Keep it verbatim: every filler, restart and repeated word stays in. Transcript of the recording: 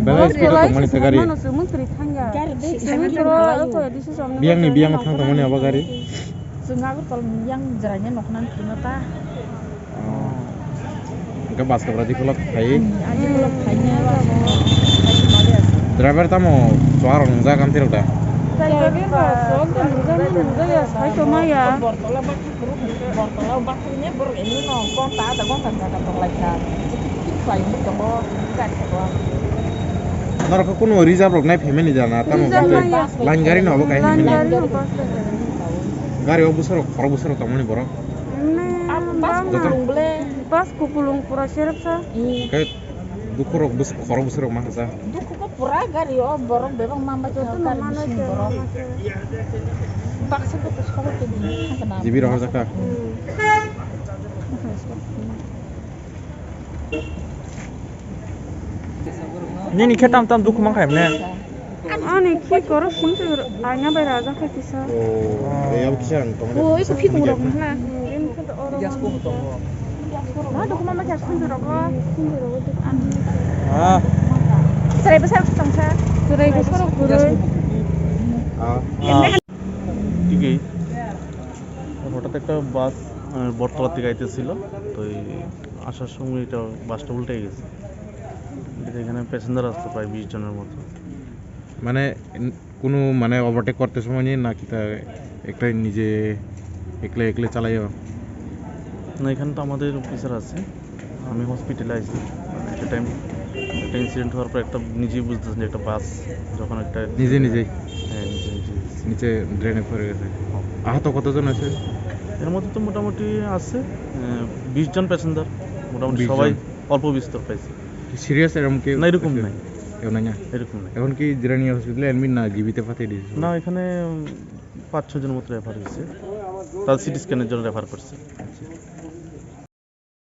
Belai speed o tongmani se gari. Biyangni biyang thang tongmani abo gari. Chwng Agartala ni yang jwraini nokna kino ta. Oh. Hwnkhe bus kabra dikolog khai. Hmm, ani kolog khai ni abo. Driver tamo chuarok nungjak amtwi rok da? Driver bo chwng tong nungjak, nungjak ya, sai tongma ya. Bortola bathang kuru, bortola bathang ni borok ini no gonta, ada gonta jaga tong lai kha. Tik tik khlai wngwi tongo, gari tongo. Norok khe kunu reserve rok nai phaimani jana, tamo line gari no obo kaisa. Line gari no bus. Gari o bwsarok, khorok bwsarok tongmani borok. Bus kupulung ble. Bus kupulung pura serep sa. Khe dukhorok bwsarok, khorok bwsarok ma kha sa. Dukhu khe pura gari o borok bebak ma bai kha gari bising borok. Baksa khe to sobo tini thangkhe na. Jibi rohor jakha. Nini khe tam tam dukhu mankha hemne? Ani khi koro sing se aina bai raja kha kisa. Oh, eh, abo kisa ang tong. Oh, iko phikung rok na. Ma dukhu ma ma kha sing rok. Ah. Chwrai bwsarok tong kha. Chwrai bwsarok kwrwi. Ah. Ah. Thik ei. হঠাৎ একটা বাস, আহ, বটতলার দিকে আইতেছিল, তো এই আসার সময় এটা বাসটা উল্টে গেছে। এটা এখানে প্যাসেঞ্জার আসতো প্রায় বিশ জনের মতো। মানে, ন-, কোনো মানে ওভারটেক করতে সময় নিয়ে না কিতা একটা নিজে একলে একলে চালাইও? না, এখানে তো আমাদের অফিসার আছে। আমি হসপিটালে আইছি, মানে, একটা টাইম, একটা ইনসিডেন্ট হওয়ার পর একটা নিজেই বুঝতেছেন যে একটা বাস যখন একটা নিজে নিজেই? হ্যাঁ, নিজে নিজেই। নিচে ড্রেনে পড়ে গেছে। হ্যাঁ। আহত কতজন আছে? এর মধ্যে তো মোটামুটি আছে, আহ, বিশ জন প্যাসেঞ্জার, মোটামুটি বিশ জন। সবাই অল্প বিস্তর পাইছে। কি সিরিয়াস এরকম কেউ না, এরকম আছে? নাই। কেউ নাই না? এরকম নাই। এখন কি জিরানি হসপিটালে অ্যাডমিট না জিবিতে পাঠিয়ে দিয়েছে? না, এখানে, উম, পাঁচ ছয় জন মতো রেফার হয়েছে, তার সিটি স্ক্যানের জন্য রেফার করছে। আচ্ছা।